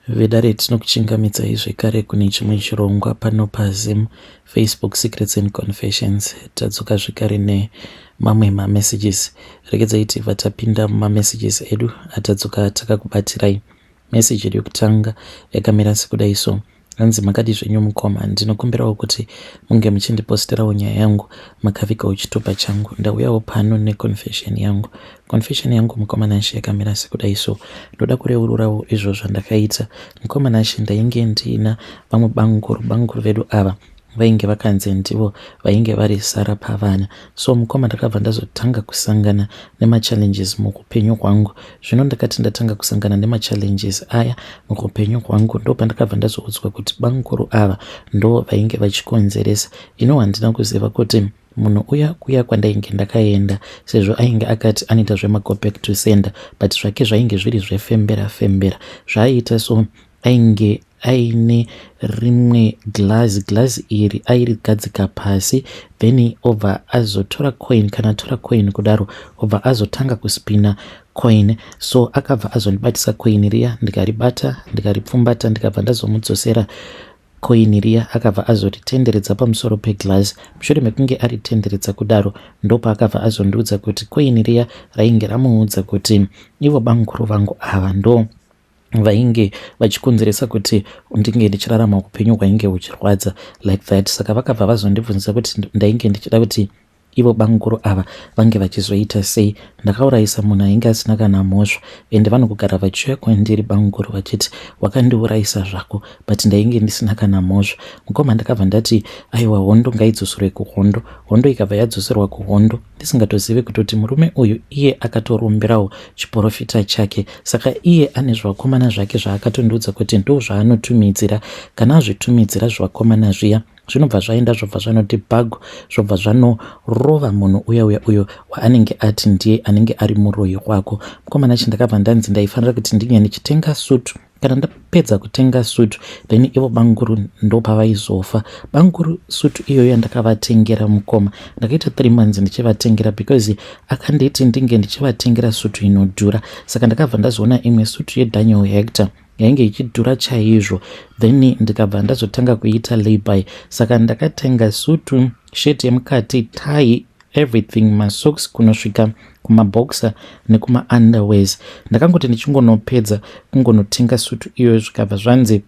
Vedare tinokuchingamidzai zvekare kune chimwe chirongwa pano paZim Facebook Secrets and Confessions. Tadzoka zvekare nemamwe mamessages. Regedzai tibva tapinda mumamessages edu atadzoka takakubatirai. Message yedu yekutanga yakamira sekudai so. Hanzi makadii zvenyu mukoma, ndinokumbirawo kuti munge muchindiposterawo nyaya yangu makavigawo chitupa changu. Ndauyawo pano neconfession yangu. Confession yangu mukoma Nashe yakamira sekudai so. Ndoda kureururawo izvo zvandakaita. Mukoma Nashe ndainge ndiina vamwe bamukuru, bamukuru vedu ava vainge vakanzi ndivo vainge vari sara pavana so mukoma ndakabva ndazotanga kusangana nemachallenges muupenyu hwangu zvino ndakati ndatanga kusangana nemachallenges aya muupenyu hwangu ndopandakabva ndazoudzwa kuti bamukuru ava ndo vainge vachikonzeresa ino handina kuziva kuti munhu uya kuya kwandainge ndakaenda sezvo ainge akati anoita zvemago back to sender but zvake zvainge zviri zvefembera fembera zvaaiita so ainge aine rimwe glazi glazi iri airigadzika pasi then obva azotora coin kana atora coin kudaro obva azotanga kuspina coin so akabva azondibatisa coin riya ndikaribata ndikaripfumbata ndikabva ndazomudzosera coin riya akabva azoritenderedza pamusoro peglass mushure mekunge aritenderedza kudaro ndopaakabva azondiudza kuti coin riya rainge ramuudza kuti ivo bamukuru vangu ava ndo vainge vachikonzeresa kuti ndinge ndichirarama upenyu hwainge huchirwadza like that saka vakabva vazondibvunza kuti ndainge ndichida kuti ivo bamukuru ava vange vachizoita sei ndakaurayisa munhu ainge asina kana mhosva ende vanogara vachiuya kwandiri bamukuru vachiti wakandiurayisa zvako but ndainge ndisina kana mhosva mukoma ndakabva ndati aiwa hondo ngaidzoserwe kuhondo hondo ikabva yadzoserwa kuhondo ndisingatozivi kutoti murume uyu iye akatoromberawo chiporofita chake saka iye ane zvivakomana zvake zvaakatondiudza kuti ndo zvaanotumidzira kana azvitumidzira zvivakomana zviya zvinobva zvaenda zvobva zvanoti bhagu zvobva zvanorova munhu uya uya uyo waanenge ati ndiye anenge ari muroyi wako mukomana chi ndakabva ndanzi ndaifanira kuti ndinge ndichitenga sutu kana ndapedza kutenga sutu then ivo banguru ndopavaizofa banguru sutu iyoyo yandakavatengera mukoma ndakaita 3 months ndichivatengera because akanditi ndinge ndichivatengera sutu inodhura saka ndakabva ndazoona imwe sutu yedaniel hector yainge ichidhura chaizvo then ndikabva ndazotanga kuita layby saka ndakatenga sutu shirt yemukati tai everything masocks kunosvika kumaboxer nekumaunderwears ndakangoti ndichingonopedza kungonotenga sutu iyoyo zvikabva zvanzi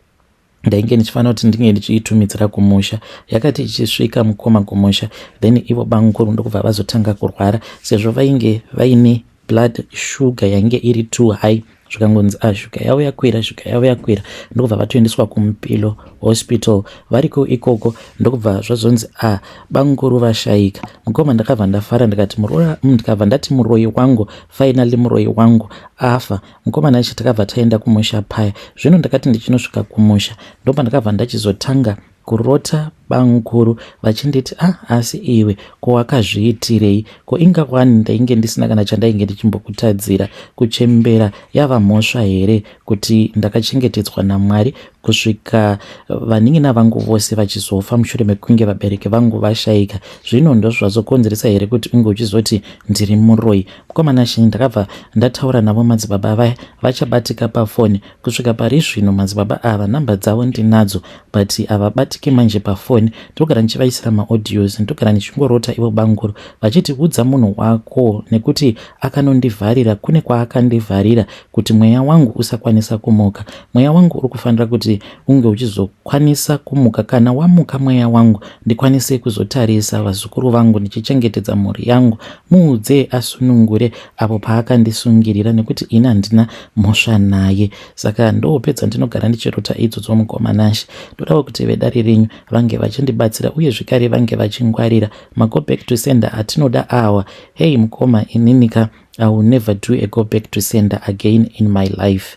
ndainge ndichifanira kuti ndinge ndichiitumidzira kumusha yakati ichisvika mukoma kumusha then ivo bamukuru ndokubva vazotanga kurwara sezvo vainge vaine blood sugar yainge iri too high zvikangonzi ah shuga yavo yakwira shuga yavo yakwira ndokubva vatoendeswa kumupilo hospital variko ikoko ndokubva zvazonzi ah bamukuru vashaika mukoma ndakabva ndafara ndikati ndikabva ndati muroyi wangu finally muroyi wangu afa mukoma nacho takabva taenda kumusha paya zvino ndakati ndichinosvika kumusha ndopa ndakabva ndachizotanga kurota bamukuru vachinditi ah asi iwe ko wakazviitirei ko inga wani ndainge ndisina kana chandainge ndichimbokutadzira kuchembera yava mhosva here kuti ndakachengetedzwa namwari kusvika vanin'ina vangu vose vachizofa mushure mekunge vabereki vangu vashaika zvino ndozvazokonzeresa here kuti unge uchizoti ndiri muroyi mukomana shinyi ndakabva ndataura navo madzibaba vaya vachabatika pafoni kusvika pari zvino madzibaba ava nhamba dzavo ndinadzo but havabatiki manje pafoni ndogara ndichivaisira maaudios ndogara ndichingorota ivo banguru vachiti udza munhu wako nekuti akanondivharira kune kwaakandivharira kuti mweya wangu usakwanisa kumuka mweya wangu uri kufanira kuti unge uchizokwanisa kumuka kana wamuka mweya wangu ndikwanise kuzotarisa vazukuru vangu ndichichengetedza mhuri yangu muudze asunungure apo paakandisungirira nekuti ini handina mhosva naye saka ndopedza ndinogara ndichirota idzodzo mukoma Nashe ndodawo kuti vedare renyu vange vachindibatsira uye zvekare vange vachingwarira mago back to sender atinoda awa hei mukoma ininika i will never do a go back to sender again in my life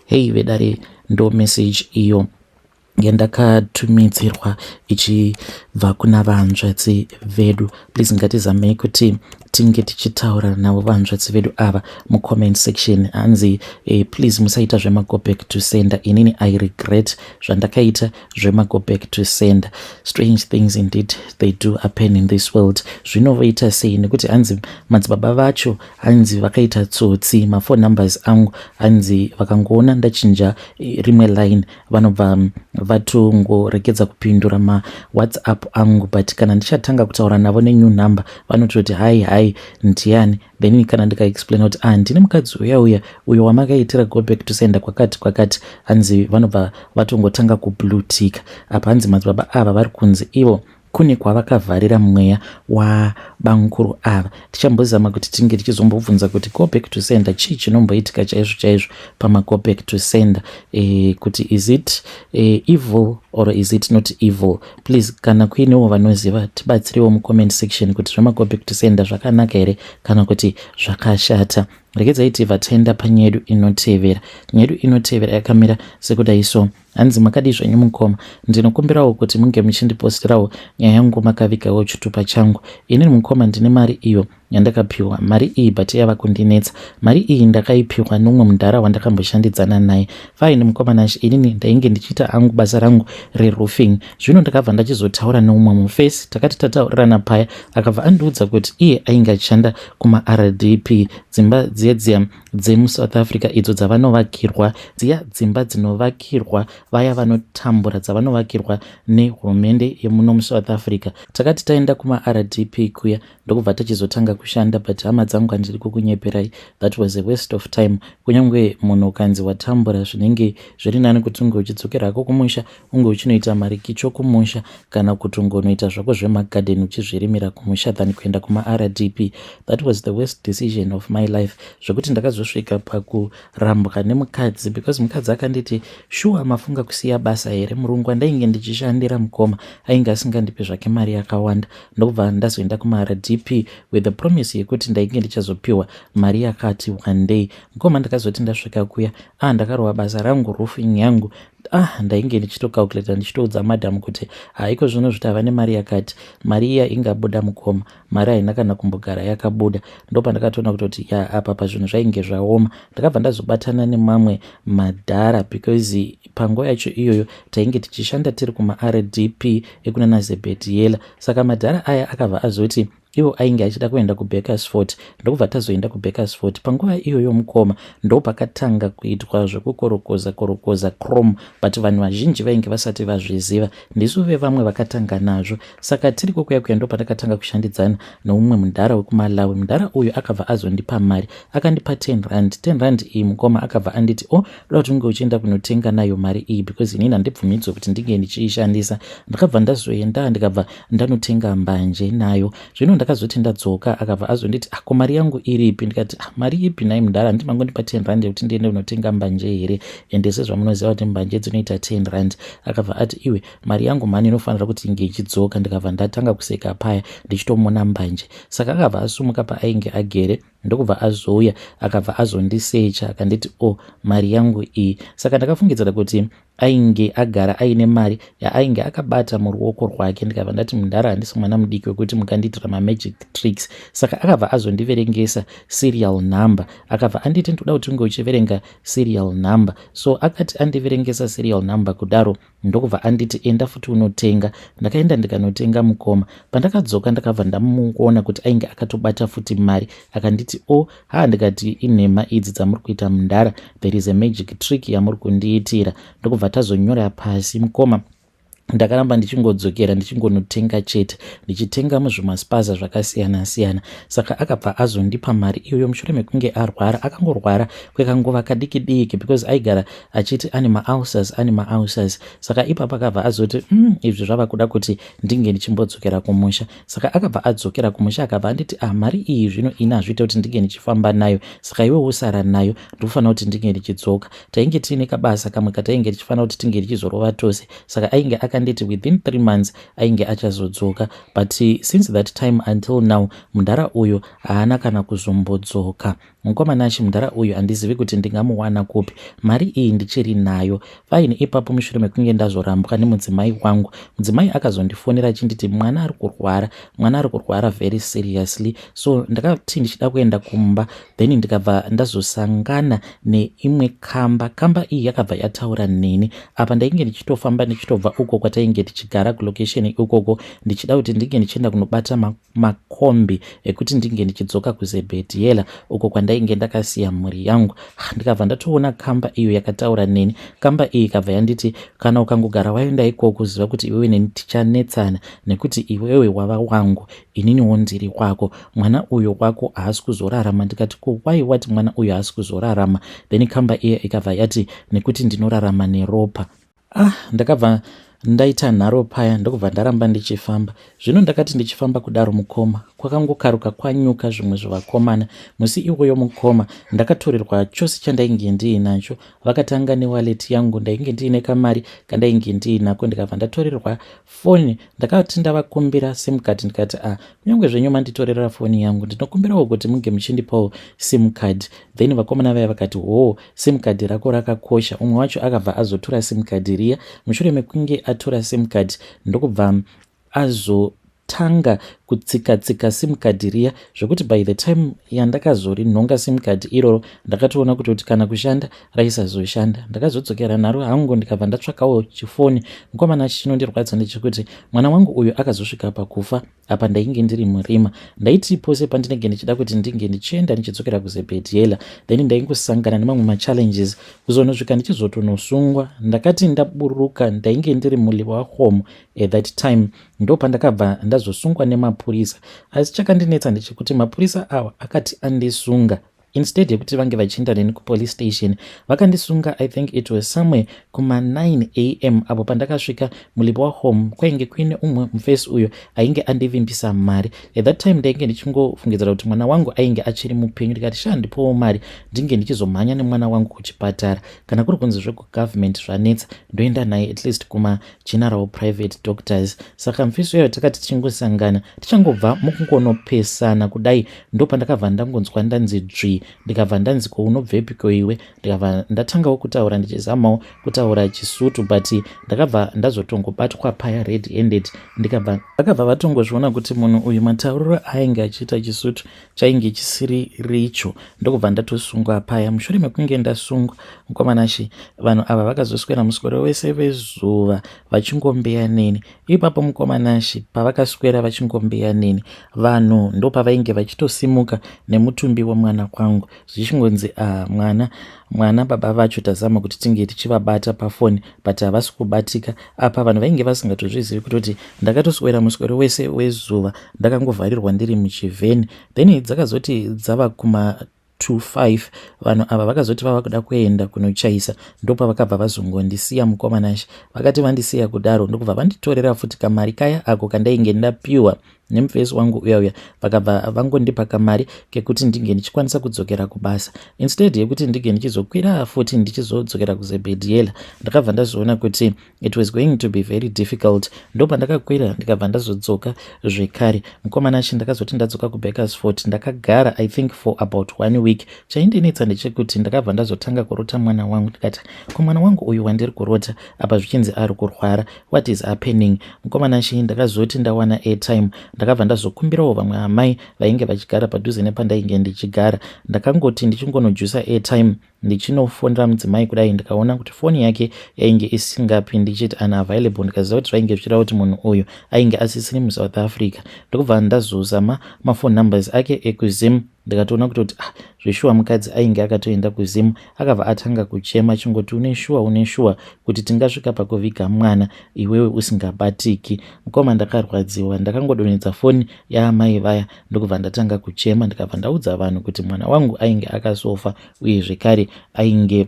hei vedare ndo message iyo. Yandakatumidzirwa ichibva kuna vahanzvadzi vedu. Please ngatizamei kuti tinge tichitaura navo vahanzvadzi vedu ava mucomment section. Hanzi please musaita zvemago back to sender. Inini I regret zvandakaita zvemago back to sender. Strange things indeed, they do happen in this world. Zvinovoita sei? Nekuti hanzi madzibaba vacho hanzi vakaita tsotsi. Maphone numbers angu, hanzi vakangoona ndachinja rimwe line, vanobva vatongoregedza kupindura maWhatsApp angu. But kana ndichatanga kutaura navo nenew number, vanototi, "Hai, hai, ndiani?" Then kana ndikaexplaina kuti, "Ah, ndine mukadzi uya uya uyo wamakaitira go back to sender kwakati kwakati," hanzi vanobva vatongotanga kublueticka. Apa hanzi madzibaba ava vari kunzi ivo kune kwavakavharira mweya wabamukuru ava. Tichambozama kuti tinge tichizombobvunza kuti go back to sender chii chinomboitika chaizvo chaizvo pamago back to sender, kuti is it evil or is it not evil? Please, kana kuinewo vanoziva, tibatsirewo mucomment section kuti zvemago back to sender zvakanaka here kana kuti zvakashata. Regedzai tibva taenda panyaya yedu inotevera. Nyaya yedu inotevera yakamira sekudai so. Hanzi, "Makadii zvenyu mukoma? Ndinokumbirawo kuti munge muchindipostirawo nyaya yangu makavigawo chitupa changu. Inini mukoma ndine mari iyo yandakapiwa. Mari iyi but yava kundinetsa. Mari iyi ndakaipiwa nomumwe mudhara wandakamboshandidzana naye. Fine mukoma Nashe, inini ndainge ndichiita angu basa rangu reroofing. Zvino ndakabva ndachizotaura neumwe mufesi. Takati tataurirana paya, akabva andiudza kuti iye ainge achishanda kumaRDP, dzimba dziya dziya dzemuSouth Africa idzo dzavanovakirwa, dziya dzimba dzinovakirwa vaya vanotambura, dzavanovakirwa nehurumende yemuno muSouth Africa. Takati taenda kumaRDP kuya, ndokubva tachizotanga kushanda. But hama dzangu, handiri kukunyeperai, that was a waste of time. Kunyange munhu ukanzi watambura, zvinenge zviri nani kuti unge uchidzokerako kumusha, unge uchinoita marikicho kumusha, kana kuti ungonoita zvako zvemagadheni uchizvirimira kumusha than kuenda kumaRDP. That was the worst decision of my life, zvekuti ndakazosvika pakurambwa nemukadzi, because mukadzi akanditi, 'Shuwa mafunga kusiya basa here?' Murungu andainge ndichishandira mukoma ainge asingandipi zvake mari yakawanda. Ndokubva ndazoenda kumaRDP with the promise yekuti ndainge ndichazopiwa mari yakati one day. Mukoma, ndakazoti ndasvika kuya, ah, ndakarova basa rangu, roofing yangu. Ah, ndainge ndichitocalculata, ndichitoudza madhamu kuti haiko zvino zviti hava nemari yakati. Mari iya ingabuda mukoma, mari haina kana kumbogara yakabuda. Ndopandakatoona kutoti ya, apa pazvinhu zvainge zvaoma. Ndakabva ndazobatana nemamwe madhara, because panguva yacho iyoyo tainge tichishanda tiri kumaRDP ekunana Zebediela. Saka madhara aya akabva azoti ivo ainge achida kuenda kuBakersfort, ndokubva tazoenda kuBakersfort. Panguva iyoyo mukoma, ndopakatanga kuitwa zvekukorokoza korokoza chrome, but vanhu vazhinji vainge vasati vazviziva. Ndisu vevamwe vakatanga nazvo. Saka tiri kokuya kuya, ndopandakatanga kushandidzana neumwe mudhara wekuMalawi. Mudhara uyu akabva azondipa mari, akandipa 10 rand. 10 rand iyi mukoma, akabva anditi, 'O, oh, doda kuti unge uchienda kunotenga nayo mari iyi, because inini handibvumidzwe kuti ndinge ndichiishandisa.' Ndakabva ndazoenda, ndikabva ndanotenga mbanje nayo. Zvino ndakazoti ndadzoka, akabva azonditi, 'Ako ah, mari yangu iripi?' Ndikati, 'Ah, mari ipi nai mudhara? Handiti mangondipa 10 rand yekuti ndiende kunotenga mbanje here? Ende sezvamunoziva kuti mbanje dzinoita 10 rand.' Akabva ati, 'Iwe, mari yangu mhani inofanira kuti inge ichidzoka.' Ndikabva ndatanga kuseka paya ndichitomona mbanje. Saka akabva asumuka paainge agere, ndokubva azouya, akabva azondisecha, akanditi, 'O, oh, mari yangu iyi.' Saka ndakafungidzira kuti ainge agara aine mari yaainge akabata muruoko rwake. Ndikabva ndati, 'Mudhara, handisi mwana mudiki wekuti mukandiitira mamagic tricks.' Saka akabva azondiverengesa serial number. Akabva anditi, 'Ndoda kuti unge uchiverenga serial number.' So akati andiverengesa serial number kudaro, ndokubva anditi, 'Enda futi unotenga.' Ndakaenda ndikanotenga mukoma. Pandakadzoka, ndakabva ndamuona kuti ainge akatobata futi mari. Akanditi, 'O, oh, ha.' Ndikati, 'Inhema idzi dzamuri kuita mundara. There is a magic trick yamuri kundiitira.' Ndokubva tazonyora pasi mukoma. Ndakaramba ndichingodzokera, ndichingonotenga chete, ndichitenga muzvimaspaza zvakasiyana siyana. Saka akabva azondipa mari iyoyo mushure mekunge arwara. Akangorwara kwekanguva kadiki diki, because aigara achiti ane maulcers, ane maulcers. Saka ipapo akabva azoti, izvi zvava kuda kuti ndinge ndichimbodzokera kumusha." Saka akabva adzokera kumusha. Akabva anditi, "Ah, mari iyi zvino ini hazviite kuti ndinge ndichifamba nayo, saka iwe usara nayo. Ndikufanira kuti ndinge ndichidzoka." Tainge tiine kabasa kamwe katainge tichifanira kuti tinge tichizorova tose. Saka ainge akanditi within 3 months ainge achazodzoka, but since that time until now, mudhara uyu haana kana kuzombodzoka. Mukoma Nashy mudhara uyu handizivi kuti ndingamuwana kupi. Mari iyi ndichiri nayo. Fine ipapo mushure mekunge ndazorambwa nemudzimai wangu. Mudzimai akazondifonera achinditi mwana ari kurwara. Mwana ari kurwara very seriously. So ndakati ndichida kuenda kumba then ndikabva ndazosangana neimwe kamba. Kamba iyi yakabva yataura neni. Apa ndainge ndichitofamba ndichitobva uko kwatainge tichigara kulocation ikoko ndichida kuti ndinge ndichienda kunobata makombi ekuti ndinge ndichidzoka kuZebediela uko kwandainge ndakasiya mhuri yangu. Ah, ndikabva ndatoona kamba iyo yakataura neni. Kamba iyi ikabva yanditi kana ukangogara waenda ikoko ziva kuti iwewe neni tichanetsana nekuti iwewe wava wangu ininiwo ndiri wako. Mwana uyo wako haasi kuzorarama. Ndikati ko why wati mwana uyo haasi kuzorarama? Then kamba iya ikabva yati nekuti ndinorarama neropa. Ah, ndakabva ndaita nharo paya ndokubva ndaramba ndichifamba. Zvino ndakati ndichifamba kudaro mukoma, kwakangokaruka kwanyuka zvimwe zvivakomana. Musi iwoyo mukoma, ndakatorerwa chose chandainge ndiinacho. Vakatanga newallet yangu, ndainge ndiine kamari kandainge ndiinako ndikabva ndatorerwa foni. Ndakati ndavakumbira sim card ndikati ah, kunyange zvenyu manditorera foni yangu, ndinokumbirawo kuti munge muchindipawo sim card. Then vakomana vaya vakati hoo, sim card rako rakakosha. Umwe wacho akabva azotora sim card riya. Mushure mekunge atora sim card ndokubva azotanga kutsika tsika sim card riya zvekuti by the time yandakazorinhonga sim card iroro ndakatoona kutoti kana kushanda raisazoshanda. Ndakazodzokera naro hangu ndikabva ndatsvakawo chifoni. Mukomana chinondirwadza ndechekuti mwana wangu uyu akazosvika pakufa apa ndainge ndiri murima. Ndaiti pose pandinenge ndichida kuti ndinge ndichienda ndichidzokera kuZebediela then ndaingosangana nemamwe machallenges kuzonosvika ndichizotonosungwa. Ndakati ndaburuka ndainge ndiri muLiwahome at that time ndopandakabva ndazosungwa nemapurisa. Asi chakandinetsa ndechekuti mapurisa awa akati andisunga instead yekuti vange vachienda neni kupolice station vakandisunga. I think it was somewhere kuma 9 am apo pandakasvika muLiwa Home kwainge kuine umwe mufesi uyo ainge andivimbisa mari. At that time ndainge ndichingofungidzira kuti mwana wangu ainge achiri mupenyu. Ndikati sha, ndipowo mari ndinge ndichizomhanya nemwana wangu kuchipatara. Kana kuri kunzi zvekugovernment zvanetsa, ndoenda naye at least kuma general private doctors. Saka mufesi uyo takati tichingosangana, tichangobva mukungonopesana kudai, ndopandakabva ndangonzwa ndanzi dzvi. Ndikabva ndanzi ko unobvepiko iwe? Ndikabva ndatangawo kutaura ndichizamawo kutaura chiSutu, but ndakabva ndazotongobatwa paya red handed. Ndikabva vakabva vatongozviona kuti munhu uyu matauriro ainge achiita chiSutu chainge chisiri richo, ndokubva ndatosungwa paya. Mushure mekunge ndasungwa, mukomanashi, vanhu ava vakazoswera muswero wese vezuva vachingombeya neni ipapo. Mukomanashi, pavakaswera vachingombeya neni, vanhu ndopavainge vachitosimuka nemutumbi wemwana kwangu zvichingonzi ah, mwana mwana, baba vacho tazama kuti tinge tichivabata pafoni but havasi kubatika. Apa vanhu vainge vasingatozvizivi kutoti ndakatoswera muswero wese wezuva ndakangovharirwa ndiri muchivheni. Then dzakazoti dzava kuma 25, vanhu ava vakazoti vava kuda kuenda kunochaisa, ndopavakabva vazongondisiya. Mukomanashe, vakati vandisiya kudaro ndokubva vanditorera futi kamari kaya ako kandainge ndapiwa nemufesi wangu uya uya. Vakabva vangondipa kamari kekuti ndinge ndichikwanisa kudzokera kubasa instead yekuti ndinge ndichizokwira futi ndichizodzokera kuZebediela. Ndakabva ndazoona kuti it was going to be very difficult, ndopandakakwira ndikabva ndazodzoka zvekare. Mukomanashi, ndakazoti ndadzoka kuBakersfort, ndakagara I think for about one week. Chaindinetsa ndechekuti ndakabva ndazotanga kurota mwana wangu. Ndikati ko mwana wangu uyu wandiri kurota apa zvichinzi ari kurwara, what is happening? Mukomanashi, ndakazoti ndawana airtime, ndakabva ndazokumbirawo vamwe amai vainge vachigara padhuze nepandainge ndichigara. Ndakangoti ndichingonojusa airtime ndichinofonera mudzimai kudai, ndikaona kuti foni yake yainge isingapindi, ichiti unavailable. Ndikaziva kuti zvainge zvichireva kuti munhu uyu ainge asisiri muSouth Africa, ndokubva ndazozama mafone numbers ake ekuZim. Ndikatoona kutoti ah, zveshuwa mukadzi ainge akatoenda kuZim. Akabva atanga kuchema achingoti une shuwa, une shuwa kuti tingasvika pakuviga mwana iwewe usingabatiki? Mukoma, ndakarwadziwa. Ndakangodonhedza foni yaamai vaya ndokubva ndatanga kuchema. Ndikabva ndaudza vanhu kuti mwana wangu ainge akasofa uye zvekare ainge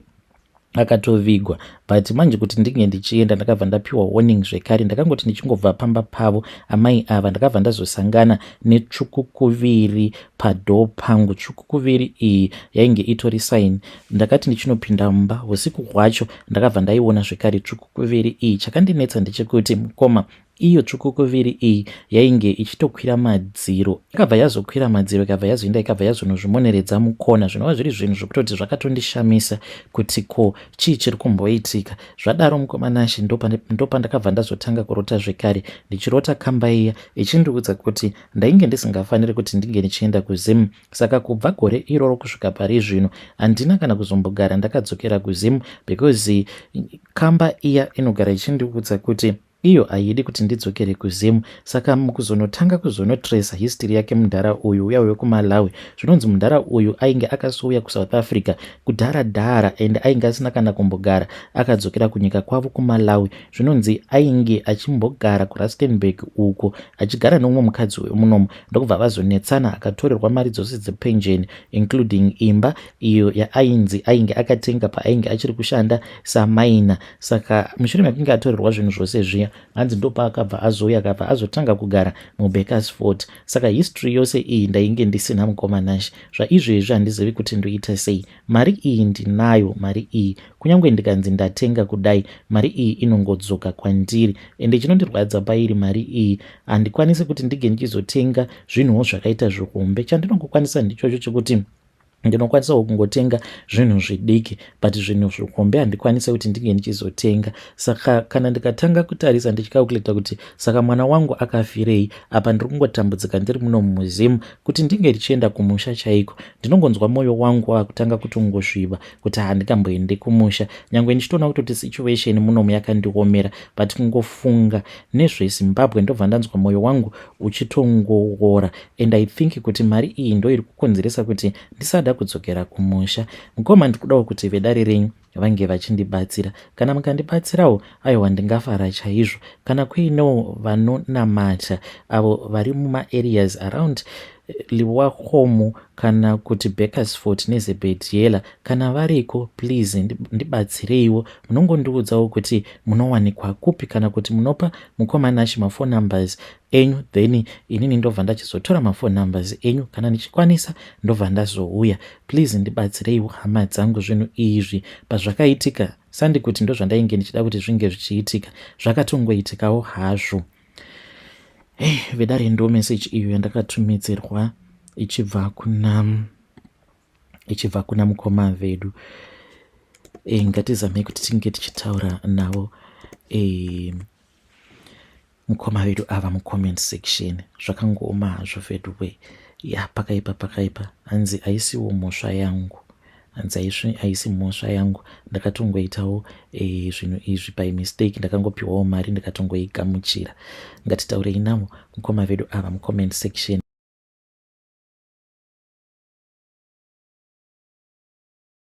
akatovigwa. But manje kuti ndinge ndichienda, ndakabva ndapiwa warning zvekare. Ndakangoti ndichingobva pamba pavo amai ava, ndakabva ndazosangana netsvukukuviri padoor pangu. Tsvukukuviri iyi yainge itori sign. Ndakati ndichinopinda mumba usiku hwacho, ndakabva ndaiona zvekare tsvukukuviri iyi. Chakandinetsa ndechekuti, mukoma, Iyo tsvukukuviri iyi yainge ichitokwira madziro. Yakabva yazokwira madziro ikabva yazoenda ikabva yazonozvimoneredza mukona zvinova zviri zvinhu zvekutoti zvakatondishamisa kuti ko chii chiri kumboitika. Zvadaro mukoma Nashe ndopandakabva ndazotanga kurota zvekare ndichirota kamba iya ichindiudza kuti ndainge ndisingafaniri kuti ndinge ndichienda kuZim Saka kubva gore iroro kusvika pari zvino handina kana kuzombogara ndakadzokera kuZim because kamba iya inogara ichindiudza kuti iyo haidi kuti ndidzokere kuZim. Saka mukuzonotanga kuzonotracer history yake mudhara uyu uya wekuMalawi, zvinonzi mudhara uyu ainge akasouya kuSouth Africa kudhara dhara and ainge asina kana kumbogara akadzokera kunyika kwavo kuMalawi. Zvinonzi ainge achimbogara kuRustenburg uko achigara neumwe mukadzi wemunomo ndokubva vazonetsana akatorerwa mari dzose dzepenjeni including imba iyo yaainzi ainge akatenga paainge achiri kushanda samaina. Saka mushure mekunge atorerwa zvinhu zvose zviya hanzi ndopaakabva azouya akabva azotanga kugara muBakersford. Saka history yose iyi ndainge ndisina mukoma Nashe. Zvaizvezvi handizivi kuti ndoita sei. Mari iyi ndinayo mari iyi kunyange ndikanzi ndatenga kudai mari iyi inongodzoka kwandiri ende chinondirwadza pairi mari iyi handikwanisi kuti ndige ndichizotenga zvinhuwo zvakaita zvihombe chandinongokwanisa ndichocho chekuti ndinokwanisawo kungotenga zvinhu zvidiki but zvinhu zvihombe handikwanise kuti ndinge ndichizotenga saka kana ndikatanga kutarisa ndichicalculata kuti saka mwana wangu akafirei apa ndiri kungotambudzika ndiri muno mumuzimu kuti ndinge ndichienda kumusha chaiko ndinongonzwa moyo wangu wakutanga kutongosviba kuti handikamboende kumusha nyangwe ndichitoona kutoti situation munomu yakandiomera but kungofunga nezveZimbabwe ndobva ndanzwa moyo wangu uchitongoora and I think kuti mari iyi ndo iri kukonzeresa kuti ndisada kudzokera kumusha. Mukoma ndikudawo kuti vedare renyu vange vachindibatsira. Kana mukandibatsirawo aiwa ndingafara chaizvo. Kana kuinewo vanonamata avo vari mumaareas around Liwahomu kana kuti Bakersfort neZebediela kana variko please ndibatsireiwo munongondiudzawo kuti munowanikwa kupi kana kuti munopa mukoma Nashy maphone numbers enyu then inini ndobva ndachizotora maphone numbers enyu kana ndichikwanisa ndobva ndazouya please ndibatsireiwo hama dzangu zvinhu izvi pazvakaitika sandi kuti ndozvandainge ndichida kuti zvinge zvichiitika zvakatongoitikawo hazvo. Hey, vedare ndo message iyo yandakatumidzirwa ichibva kuna ichibva kuna mukoma vedu. E, ngatizamei kuti tinge tichitaura navo e, mukoma vedu ava mucomment section. Zvakangooma hazvo veduwe. Ya, pakaipa pakaipa. Hanzi haisiwo mhosva yangu. Hanzi haisi mhosva yangu ndakatongoitawo e, zvinhu izvi by mistake ndakangopiwawo mari ndikatongoigamuchira. Ngatitaurei navo mukoma vedu ava mucomment section.